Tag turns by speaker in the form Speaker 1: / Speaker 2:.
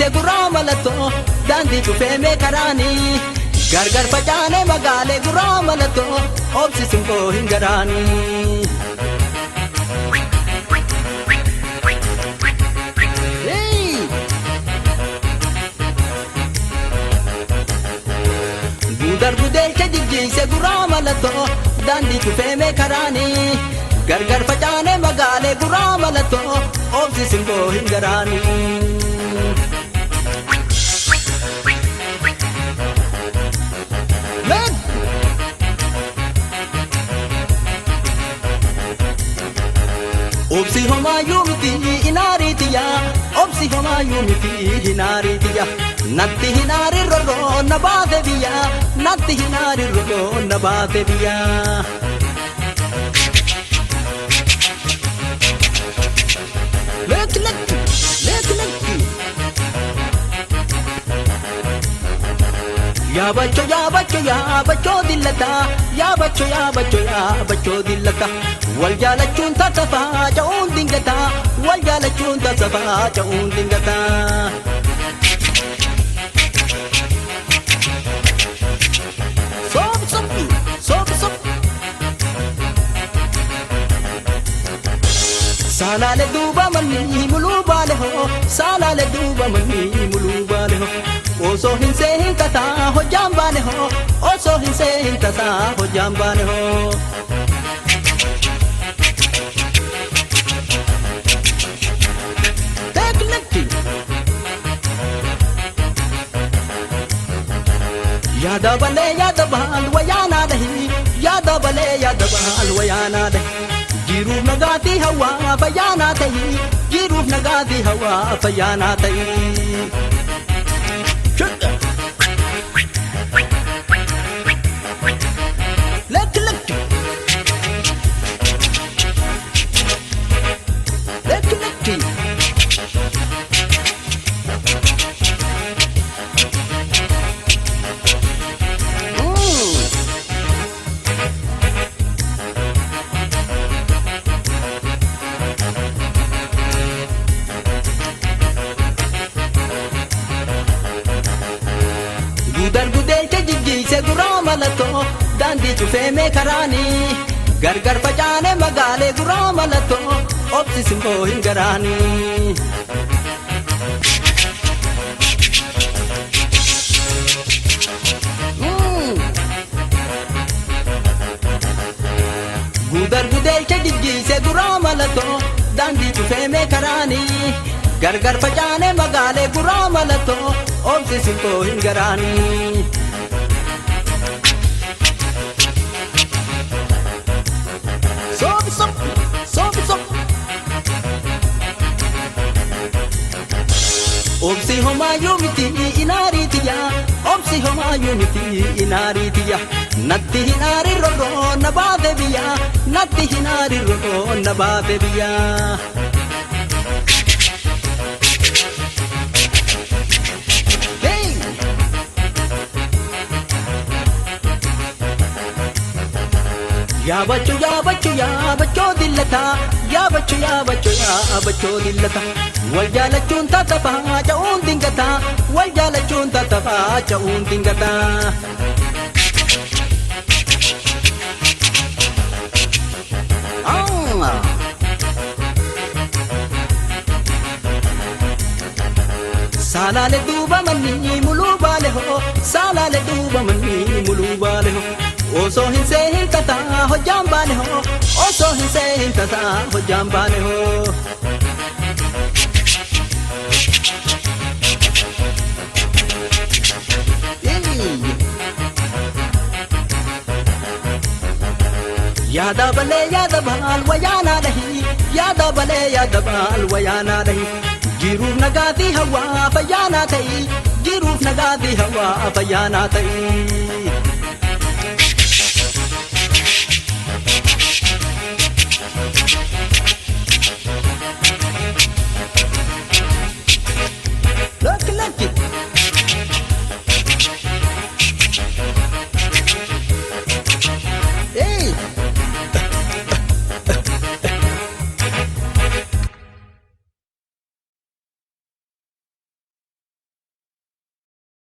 Speaker 1: jijjiise guraa mallattoo daandii cufeemee karaanii gargar facaanee magaalee guraa mallattoo obsi simboo hin garaanii. Gudar gudeelcha jijjiise guraa mallattoo daandii cufeemee karaanii gargar facaanee magaalee guraa mallattoo obsi simboo hin garaanii. Obsi homaayyuu miti inaariitiya obsi homaayyuu miti inaariitiya natti hinaari rorroo na baate biyya natti hinaari rorroo na baate biyya. Lekki lekki lekki lekki. Yaabachoo yaabachoo yaabachoo dillataa yaabachoo yaabachoo yaabachoo dillataa wal jaalachuun tattafaa ca'uun dingataa wal jaalachuun tattafaa ca'uun dingataa. Soofi soofi soofi soofi. Saalaale duuba manni muluu baale hoo saalaale duuba manni muluu baale hoo osoo hin seehin tasaa hojjaan baane hoo osoo hin seehin tasaa hojjaan baane hoo. Teekilekki. Yaada balee yaada baal wayaanaa dhahi yaada balee yaada baal wayaanaa dhahi jiruuf nagaatii hawaa fayyaanaa tahi jiruuf nagaatii hawaa fayyaanaa tahi. Lekki lekki. Lekki lekki. Gudar gudeelcha jijjiise guraa mallattoo daandii cufeemee karaanii gargar facaanee magaalee guraa mallattoo obsi simboo hin garaanii. Gudar gudeelcha jijjiise guraa mallattoo daandii cufeemee karaanii gargar facaanee magaalee guraa mallattoo obsi simboo hin garaanii. Soofi soofi soofi soofi. Obsi homaayyuu miti inaariitiya obsi homaayyuu miti inaariitiya natti hinaari rorroo na baate biyya natti hinaari rorroo na baate biyya. Hey! Yaabachoo yaabachoo yaabachoo dillataa yaabachoo yaabachoo yaabachoo dillataa wal jaalachuun tattafaa ca'uun dingataa wal jaalachuun tattafaa ca'uun dingataa. Ah! Saalaale duuba manni muluu baale hoo saalaale duuba manni muluu baale hoo osoo hin seehin tasaa hojjaan baane hoo osoo hin seehin tasaa hojjaan baane hoo. Yaada balee yaada baal wayaanaa dhahi yaada balee yaada baal wayaanaa dhahi jiruuf nagaatii hawaa fayyaanaa ta'i jiruuf nagaatii hawaa fayyaanaa ta'i.